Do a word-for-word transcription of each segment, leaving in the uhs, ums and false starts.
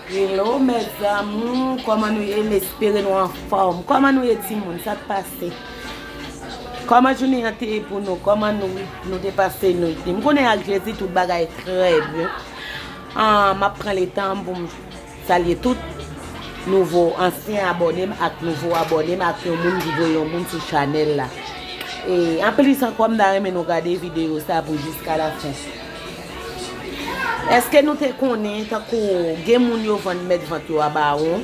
Hello mes amours, kòman nou ye? M espere nou anfòm. Kòman nou ye timoun? Sa k pase? Kòman jounen an te ye pou nou? Kòman nou, nou te pase nwit li? M konnen ak Jezi tout bagay trè byen. Ah, m ap pran letan m pou m salye tout nouvo, ansyen abòne m ak nouvo abòne m ak yon moun ki voye yon moun sou chanèl la. E anplis ankò, m ta renmen nou gade videyo sa pou jiska la fen. Èske nou te konnen, tankou gen moun yo vann mèt vant yo a bawon,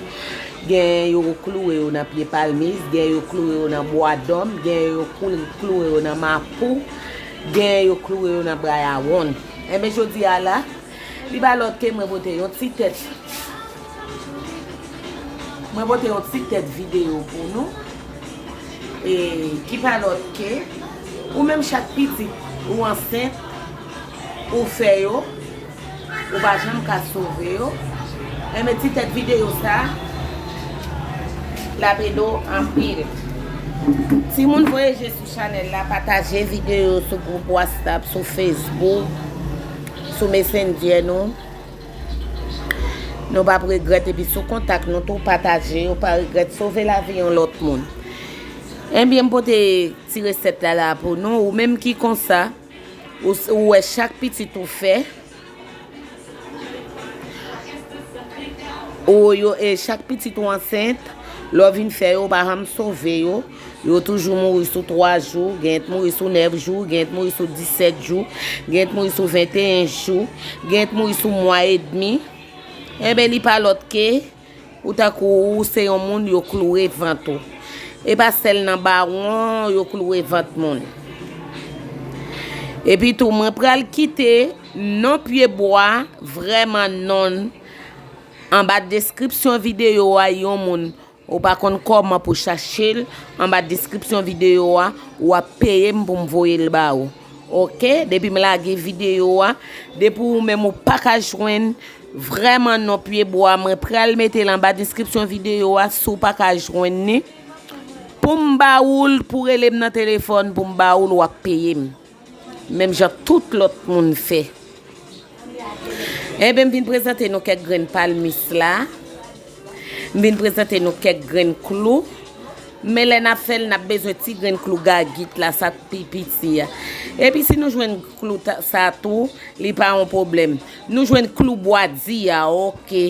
gen yo kloure yo nan pye palmis, gen yo kloure yo nan bwa dòm, gen yo kloure yo nan mapou, gen yo kloure yo nan bwa yawonn. Enben, jodi a la, li pa lòt ke mwen pote yon ti tèt, mwen pote yon ti tèt videyo pou nou, e ki pa lòt ke ou menm, chak pitit ou ansent, ou fè yo, ou pa janm ka sove yo. Enben, ti tèt videyo sa, l ap ede w anpil. Timoun, voye je sou chanèl la, pataje videyo sou gwoup WhatsApp, sou Facebook, sou Messenger nou. Nou p ap regrèt, epi sou kontak nou tou, pataje yo, pa regrèt, sove lavi yon lòt moun. Enben, m pote ti resèt la la pou nou, ou menm ki konsa, ou, ou wè chak pitit ou fè, ou yo, e chak pitit ou ansent, lè w vin fè yo, ou pa janm sove yo, yo toujou mouri sou twa jou, gen t mouri sou nèf jou, gen t mouri sou disèt jou, gen t mouri sou venteyen jou, gen t mouri sou mwa edmi. Enben, li pa lòt ke ou tankou ou se yon moun yo kloure vant ou. E pa sèl nan bawon yo kloure vant moun. Epi tou, mwen pral kite non pye bwa, vrèman non l, anba deskripsyon videyo a, yon moun ou pa konn kòman pou chache l, anba deskripsyon videyo a, w ap peye m pou m voye l ba ou. Oke, depi m lage videyo a, depi ou menm ou pa ka jwenn vrèman non pye bwa, mwen pral mete l anba deskripsyon videyo a, si w pa ka jwenn li, pou m ba ou l, pou rele m nan telefòn, pou m ba ou l, w ap peye m. Menm jan tout lòt moun fè. Enben, m vin prezante nou kèk grenn palmis la. M vin prezante nou kèk grenn klou. Men lè n ap fè l, n ap bezwen ti grenn klou gagit la, sa k pi piti a. Epi si nou jwenn klou ta, sa tou, li pa yon pwoblèm. Nou jwenn klou bwadi a, oke.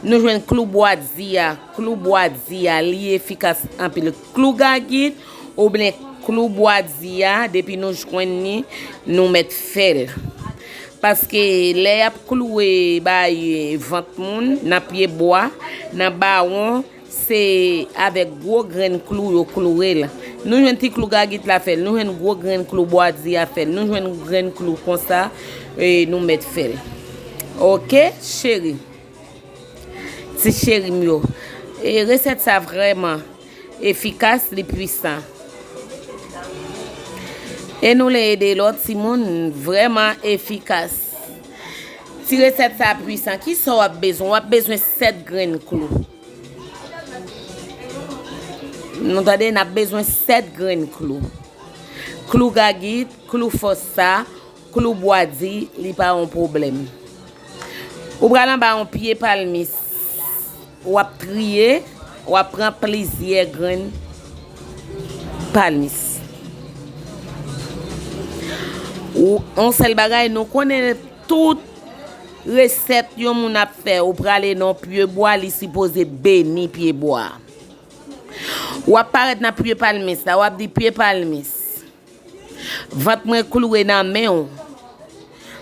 Nou jwenn klou bwadi a. Klou bwadi a, li efikas anpil. Klou gagit oubyen klou bwadi a, depi nou jwenn li, nou mèt fè l. Paske lè y ap kloure bay vant moun, nan pye bwa, nan bawon, se avèk gwo grenn klou yo kloure l. Nou jwenn ti klou gagit la fè l, nou jwenn gwo grenn klou bwadi a fè l, nou jwenn grenn klou konsa, e nou mèt fè l. Oke, cheri. Ti cheri m yo. E resèt sa vrèman efikas, li pwisan. E nou le ede lòt timoun, vrèman efikas. Ti resèt sa pwisan, kisa w ap bezwen? W ap bezwen sèt grenn klou. Nou tande, n ap bezwen sèt grenn klou. Klou gagit, klou fòs sa, klou bwadi, li pa yon pwoblèm. Ou pral anba yon pye palmis. W ap triye, w ap pran plizyè grenn palmis. Ou, yon sèl bagay, nou konnen tout resèt yon moun ap fè, ou prale nan pye bwa, li sipoze beni pye bwa. W ap parèt nan pye palmis la, w ap di, "Pye palmis, vant mwen kloure nan men w.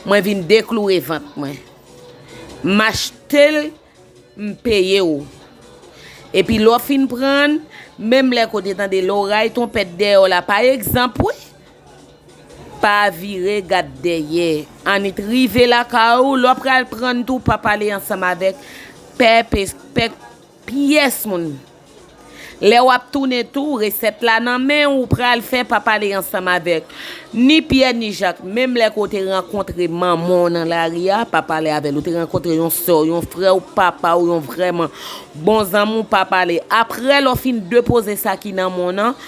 Mwen vin dekloure vant mwen. M achte l, m peye w." Epi lè w fin pran l, menm lè kote tande loray twonpèt dèyè w la, pa egzanp, wi, pa vire gad dèyè. Annik rive lakay ou, lè w pral pran l tou, pa pale ansanm avèk pè, pè, pè pyès moun. Lè w ap tounen tou, resèt la nan men w, ou pral fè, pa pale ansanm avèk ni Pyè ni Jak. Menm lè ke w te rankontre manman w nan lari a, pa pale avè l. Ou te rankontre yon sè w, yon frè w, papa w, yon vrèman bon zanmi w, pa pale. Aprè, lè w fin depoze sa ki nan men w nan,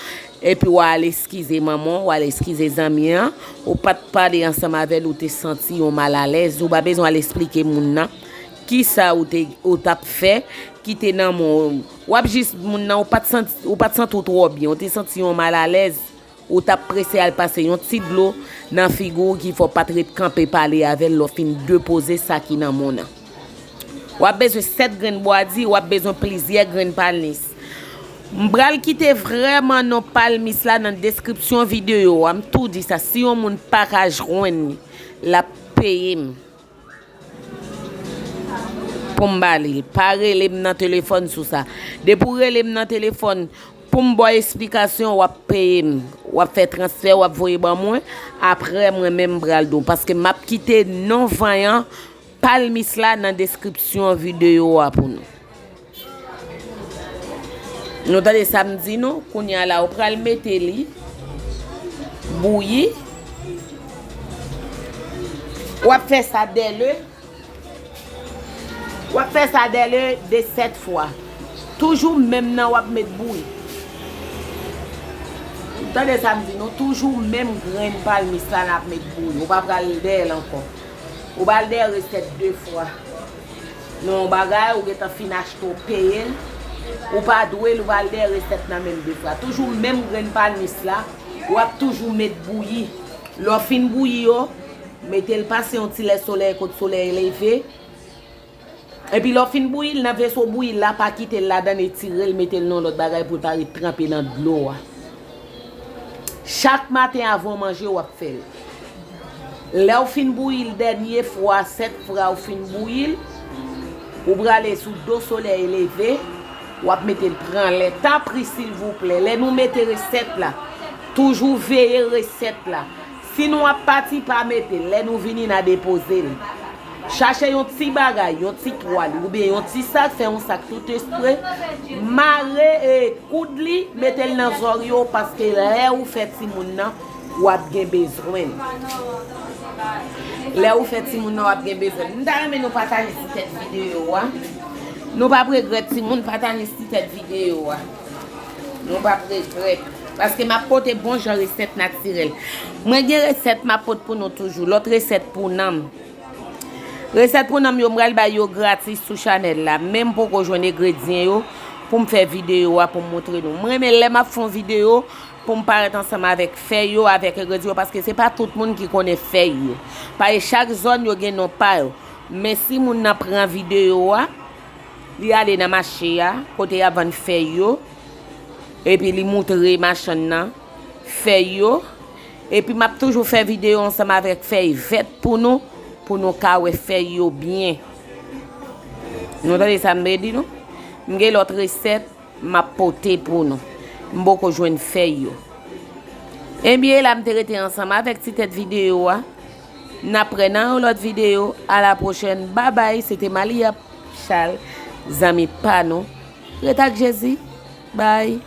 epi w al eskize manman w, w al eskize zanmi an, ou pa t pale ansanm avè l, ou te santi yon malalèz, ou pa bezwen al esplike moun nan. Kisa ou te, ou t ap fè ki te nan men w? W ap jis moun nan, ou pa t santi, ou pa t santi w twò byen, ou te santi yon malalèz, ou t ap prese al pase yon ti dlo nan figi w ki fè w pa t ret kanpe pale avè l lè w fin depoze sa ki nan men w nan. W ap bezwen sèt grenn bwadi, w ap bezwen plizyè grenn palmis. M pral kite vrèman non palmis la nan deskripsyon videyo a. M tou di sa, si yon moun pa ka jwenn li, l ap peye m pou m ba li l. Pa rele m nan telefòn sou sa. Depi w rele m nan telefòn pou m ba w esplikasyon, w ap peye m. W ap fè transfè, w ap voye ban mwen. Apre, mwen menm m pral di w. Paske m ap kite non vanyan palmis la nan deskripsyon videyo a pou nou. Nou tande sa m di nou, kounye a la, ou pral mete li bouyi. W ap fè sa dèle. W ap fè sa dèle de sèt fwa. Toujou menm nan w ap met bouyi. Tande sa m di nou, toujou menm grenn palmis la n ap met bouyi. Ou pa pral dèyè l ankò. Ou pa al dèyè resèt de fwa. Non, yon bagay, ou gentan fin achte, w peye l. Ou pa dwe l, ou pa al dèyè resèt nan menm de fwa. Toujou menm grenn palmis la, w ap toujou met bouyi. Lè w fin bouyi yo, mete l pase yon ti lè solèy kot solèy leve. Epi lè w fin bouyi l nan veso bouyi l la, pa kite l ladan l, etire l, mete l nan yon lòt bagay pou l pa ret tranpe nan dlo a. Chak maten avan w manje, w ap fè l. Lè w fin bouyi l dènye fwa, sèt fwa w fin bouyi l, ou prale sou do solèy leve, w ap mete l pran lè. Tanpri, silvouplè, lè nou mete resèt la, toujou veye resèt la. Si nou ap pati, pa mete l. Lè nou vini, n a depoze l. Chache yon ti bagay, yon ti twal, oubyen yon ti sak, fè yon sak tout espre, mare e koud li, mete l nan zòrye w, paske lè ou fè timoun nan, w ap gen bezwen l. Lè ou fè timoun nan, w ap gen bezwen l. M ta renmen nou pataje ti tèt videyo a. Nou p ap regrèt timoun, pataje ti tèt videyo a. Nou p ap regrèt. Paske m ap pote bon jan resèt natirèl. Mwen gen resèt m ap pot pou nou toujou. Lòt resèt pou nanm. Resèt pou nanm yo, m pral bay yo gratis sou chanèl la. Men m poko jwenn engredyan yo pou m fè videyo a pou m montre nou. Mwen renmen lè m ap fè yon videyo pou m parèt ansanm avèk fèy yo, avèk engredyan yo, paske se pa tout moun ki konnen fèy yo. Paske chak zòn yo gen non pa yo. Men si moun nan pran videyo a, li ale nan mache a, kote y ap vann fèy yo, epi li moutre machann nan fèy yo, epi m ap toujou fè videyo ansanm avèk fèy vèt pou nou, pou nou ka wè fèy yo byen. Nou tande sa m vle di nou? M gen lòt resèt m ap pote pou nou. M poko jwenn fèy yo. Ebyen, la m te rete ansanm avèk ti tèt videyo a. N ap wè nan yon lòt videyo. A la pwochèn. Babay. Se te Malia Charles, zanmi pa nou. Ret ak Jezi. Bay.